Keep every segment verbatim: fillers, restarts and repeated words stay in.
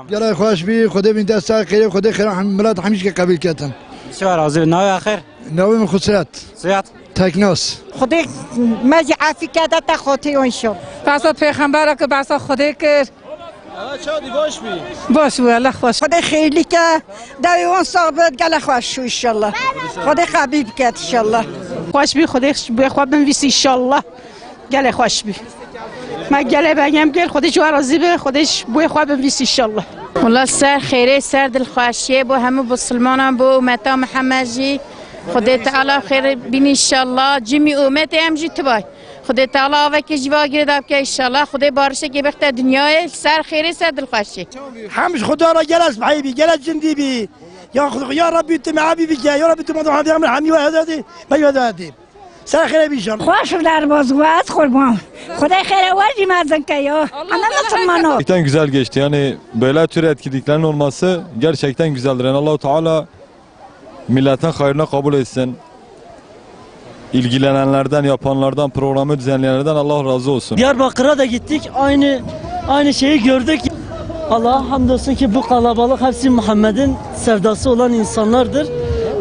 Gelek xweş bî, Xwedê bin dest ser xêrê, Xwedê xêra hem milet hemîşkê qebîl ketin. Şiva razî be. Navê axir? Navê min Xusret. Soyad? Teknos. Xwedê me jî efî kede te xotî înşallah. Behsa pêxembera kir, behsa Xwedê kir. Eve çawa dî, baş bî? Baş bû, Allah xweş. Xwedê xêrlî ke, dewê wan sax bit, gelek xweş bû înşallah. Xwedê qebîl biket înşallah. Xweş bî, Xwedê ji bo xwe binivîsî înşallah. Gelek xweş bî. Me gelek begem kir, Xwedê ji we razî be, Xwedê ji bo xwe binivîsî înşallah. Wela ser xêrê, ser dilxweşiyê bo hemû bisilmanan, bo ummeta Mihemed jî. Xwedê Teala xêr bînî înşallah. Cimî umetê em jî tibay. Xwedê Teala avekê jî va girêda bike înşallah. Xwedê barişekê bixte dinyayê, ser xêrê, ser dilxweşiyê. Hem ji Xuda re gelek spehî bî, gelek cindî bî. Ya Xu-, ya Rabbî tu me evî bike, ya Rabbî tu me hemî hemî we hede dî, me hede dî. Ser xêrê bî înşallah. Xweş û derbaz bû, ez qurban. Xwedê xêrê we jî mezin ke ya. Ana Musulmano. Gerçekten güzel geçti. Yani böyle tür etkinliklerin olması gerçekten güzeldir. Yani Allahu Teala milletin hayrına kabul etsin. İlgilenenlerden, yapanlardan, programı düzenleyenlerden Allah razı olsun. Diyarbakır'a da gittik. Aynı aynı şeyi gördük. Allah'a hamdolsun ki bu kalabalık hepsi Muhammed'in sevdası olan insanlardır.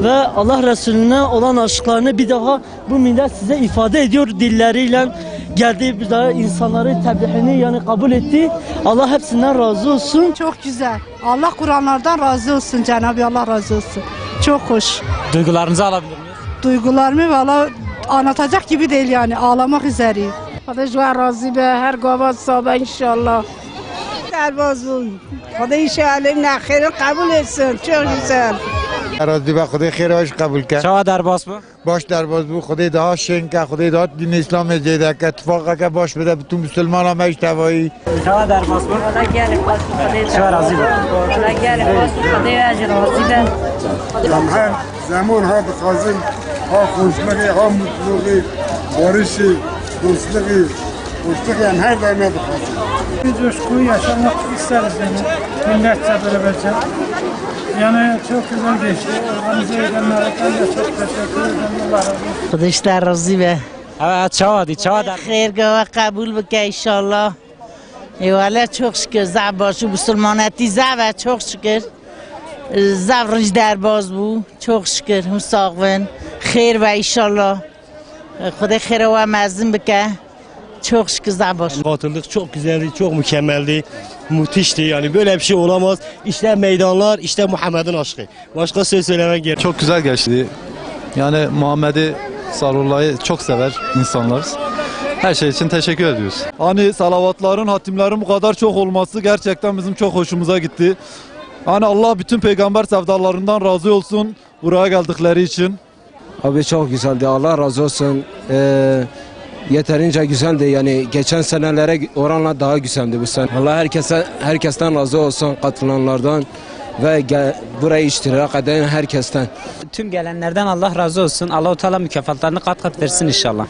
Ve Allah Resulüne olan aşklarını bir daha bu millet size ifade ediyor dilleriyle. Geldi burada insanları tebliğini yani kabul etti. Allah hepsinden razı olsun. Çok güzel. Allah Kur'anlardan razı olsun, Cenab-ı Allah razı olsun. Çok hoş. Duygularınızı alabilir miyiz? Duygularımı valla anlatacak gibi değil yani, ağlamak üzereyim. Xwedê ji we razî be, her gava sabe înşallah. Derbaz bûn. Xwedê înşallah nexêrin qebûl etsin. Çok güzel. Razî be, Xwedê xêra ji qebûl ke. Çawa derbas bû? Baş derbas bû, Xwedê daha şên ke, Xwedê daha dînê Îslamê zêde ke, tifaqeke baş bide bütün Musulmana me ji tevayî. Çawa derbas bû? Wala gelek xweş bû, Xwedê Şiva razî be. Wala gelek xweş bû, Xwedê we jî razî be. Em her zeman ha dixwazin, ha xweşmexê, ha mutlûxê, barişê, dostluğê, dostluğê em her daîme dixwazin. Bir coşkuyu yaşamak isteriz yani. Milletçe beraberce. Yani çok güzel geçti. Organize edenlere ben de çok teşekkür ederim. Allah razı olsun. Xwedê ji te razî be. Ev çawa dî, çawa der? Xêr gava qebûl bike înşallah. Ê wele çok şükür, zaf baş û musulmanetî zaf e, çok şükür. Zaf rij derbaz bû, çok şükür, hûn sax bin. Xêr be înşallah. Xwedê xêra we mezin bike. Çok şükür, zaf baş. Katıldık, çok güzeldi, çok mükemmeldi, müthişti. Yani böyle bir şey olamaz. İşte meydanlar, işte Muhammed'in aşkı. Başka söz söylemem gerek. Çok güzel geçti. Yani Muhammed'i, Sarullah'ı çok sever insanlarız. Her şey için teşekkür ediyoruz. Hani salavatların, hatimlerin bu kadar çok olması gerçekten bizim çok hoşumuza gitti. Hani Allah bütün peygamber sevdalarından razı olsun buraya geldikleri için. Abi çok güzeldi. Allah razı olsun. Ee, yeterince güzeldi. Yani geçen senelere oranla daha güzeldi bu sene. Allah herkese, herkesten razı olsun, katılanlardan ve ge-, buraya iştirak eden herkesten. Tüm gelenlerden Allah razı olsun. Allahu Teala mükafatlarını kat kat versin inşallah.